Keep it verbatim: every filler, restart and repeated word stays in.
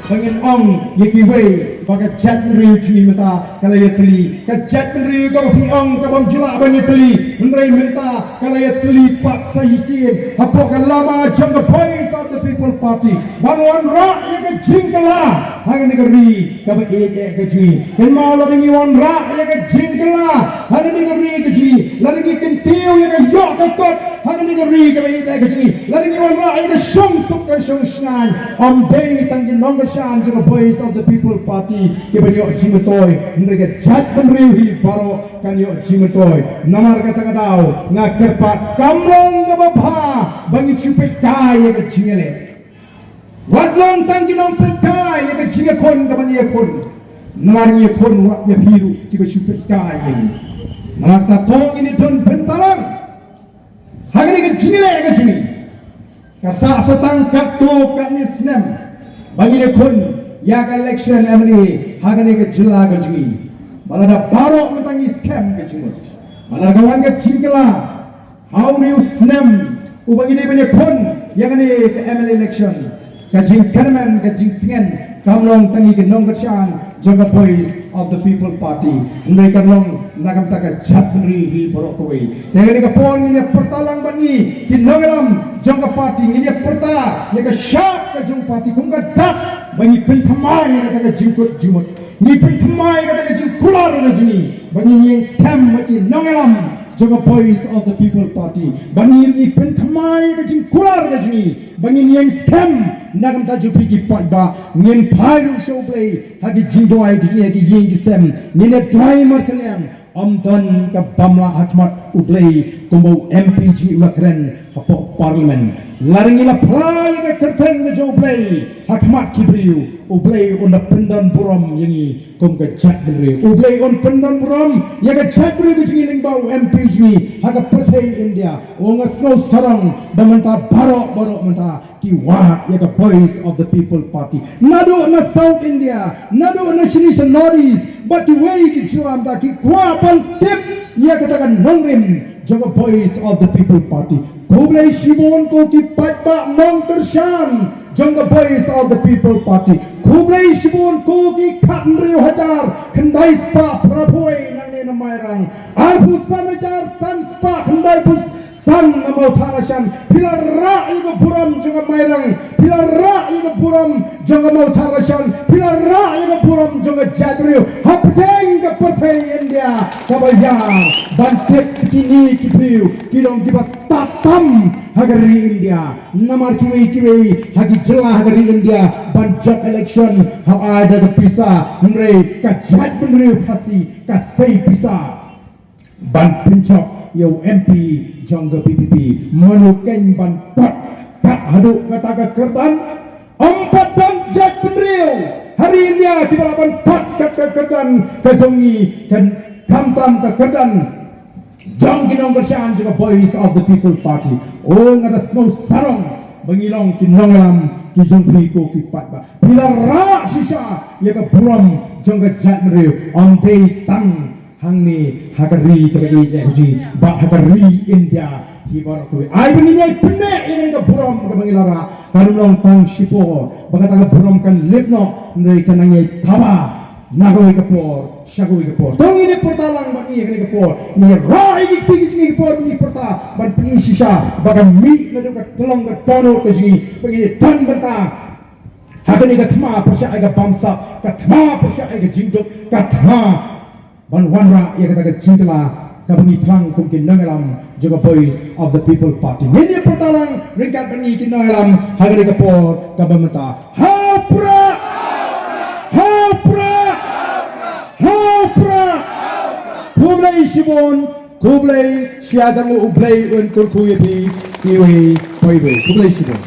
Ba ngin ong ïa kiwei ba ka jaitbynriew jong ngi mynta ka la ïatylli. Ka jaitbynriew kaba phi ong ka bym ju lah ban ïatylli, hynrei mynta ka la ïatylli pat sa shisien hapoh ka lama jong ka Voice of the People Party ban wanrah ïa ka jingkylla ha kane ka ri kaba ïeit eh ka jong ngi. Kynmaw, lada ngi wanrah ïa ka jingkylla ha kane ka ri ka jong ngi, lada ngi kyntiew ïa ka ïoh ka kot ha kane ka ri kaba ïeit eh ka jong ngi, lada ngi wanrah ïa ka shongsuk ka shongshngaiñ, ym dei tang ki nongkyrshan jong ka Voice of the People Party kiban ïoh jingmyntoi, hynrei ka jaitbynriew hi baroh kan ïoh jingmyntoi. Namar kata ka daw nga kyrpad, kam long kaba bha ba ngin shu peit kai ïa ka jingïaleh. Wat long tang ki nongpeit kai ïa ka jingïakhun kaba ngi ïakhun. Namar ngi ïakhun wat ïa phi ruh kiba shu peit kai ïa ngi. Namar kata to ngin ïa don bynta lang ha kane ka jingïaleh ka jong ngi. Ka sah sa tang katto katne snem ba ngin ïakhun ïa ka election M L A ha kane ka jylla ka jong ngi. Ba lada baroh mynta ngi skhem ka jingmut, ba lada ka wan ka jingkylla ha une u snem uba ngi dei ban ïakhun ïa kane ka M L A election, ka jingkyrmen ka jingtngen kam long tang ïa ki nongkyrshan jong ka Voice of the People Party, hynrei kan long na ka bynta ka jaitbynriew hi baroh kawei. Te kane ka por ngin ïa pyrta lang bad ngi ki nongïalam jong ka party, ngin ïa pyrta ïa ka shap ka jong party kum ka dak ba ngi pynthymmai ïa kata ka jingkut jingmut, ngi pynthymmai ïa kata ka jingkular ka jong ngi, ba ngin ïeng skhem bad ki nongïalam jong ka Voice of the People Party, ba ngi, ngi pynthymmai ïa ka jingkular ka jong ngi, ba ngin ïeng skhem na ka bynta jong phi ki paidbah. Ngin phai ruh sha U Blei ha ki jingduwai ki jong ngi ha ki ïing ki sem, ngin ïa duwai markylliang. Ym don ka bym lah ha khmat U Blei kumba u M P jong ngi u la kren hapoh Parliament. Lada ngi la phla ïa ka kyrteng ka jong U Blei ha khmat ki briew, U Blei un da pyndon burom ïa ngi kum ka jaitbynriew. U Blei un pyndon burom ïa ka jaitbynriew ka jong ngi lyngba u M P jong ngi ha ka pyrthei India. U, nga sngew sarong ba mynta baroh baroh mynta ki wad ïa ka Voice of the People Party. Naduh na South India, naduh na shane sha North East, bad kiwei ki jylla mynta ki kwah ban tip ïa kata ka nongrim jong ka Voice of the People Party. Khublei shibun ko ki paidbah nongkyrshan jong ka Voice of the People Party. Khublei shibun ko ki khathynriew hajar khyndai spah phra phew nangne na Mairang, arphew san hajar san spah khyndai phew san na Mawthadraishan. Phi la rah ïa ka burom jong ka Mairang, phi la rah ïa ka burom jong ka Mawthadraishan, phi la rah ïa ka burom jong ka jaitbynriew hapdeng ka pyrthei India kaba ïar. Ban tip kine ki briew ki long kiba stad tam ha ka ri India. Namar kiwei kiwei ha ki jylla ha ka ri India ban jop election ha ai da ka pisa, hynrei ka jaitbynriew Khasi ka sei pisa ban pynjop ïa u M P jong ka V P P. Mano keiñ ban pat kat haduh kata ka kyrdan? Ym pat don jaitbynriew ha ri India kiba lah ban pat kat ka kyrdan ka jong ngi, kan khamtam ka kyrdan jong ki nongkyrshan jong ka Voice of the People Party. O, nga da sngew sarong ba ngi long ki nongïalam ki jong phi ko ki paidbah. Phi la rah shisha ïa ka burom jong ka jaitbynriew, ym dei tang hangne ha ka ri kaba ïeit ïa ka jong ngi, bad ha ka ri India hi baroh kawei. Ai ba ngin ïai pyneh ïa kane ka burom kaba ngi la rah, kan ym long tang shipor ba kata ka burom kan lip noh, hynrei kan nang ïai thaba na kawei ka por sha kawei ka por. To ngin ïa pyrta lang bad ngi ha kane ka por, ngin ïa rah ïa ki kti ki jong ngi ha ka por, ngin ïa pyrta ban pyni shisha ba ka mih naduh ka tyllong ka dohnud ka jong ngi, ba ngin ïa don bynta ha kane ka thma pyrshah ïa ka bamsap, ka thma pyrshah ïa ka jingduk, ka thma ban wanrah ïa kata ka jingkylla kaba ngi thrang kum ki nongïalam jong ka Voice of the People Party. Ngin ïa pyrta lang ryngkat bad ngi ki nongïalam ha kane ka por kaba mynta. Ha u Prah! Ha u Prah! Ha u Prah! Khublei shibun, khublei shihajar nguh, U Blei un kyrkhu ïa phi iwei pa iwei. Khublei shibun.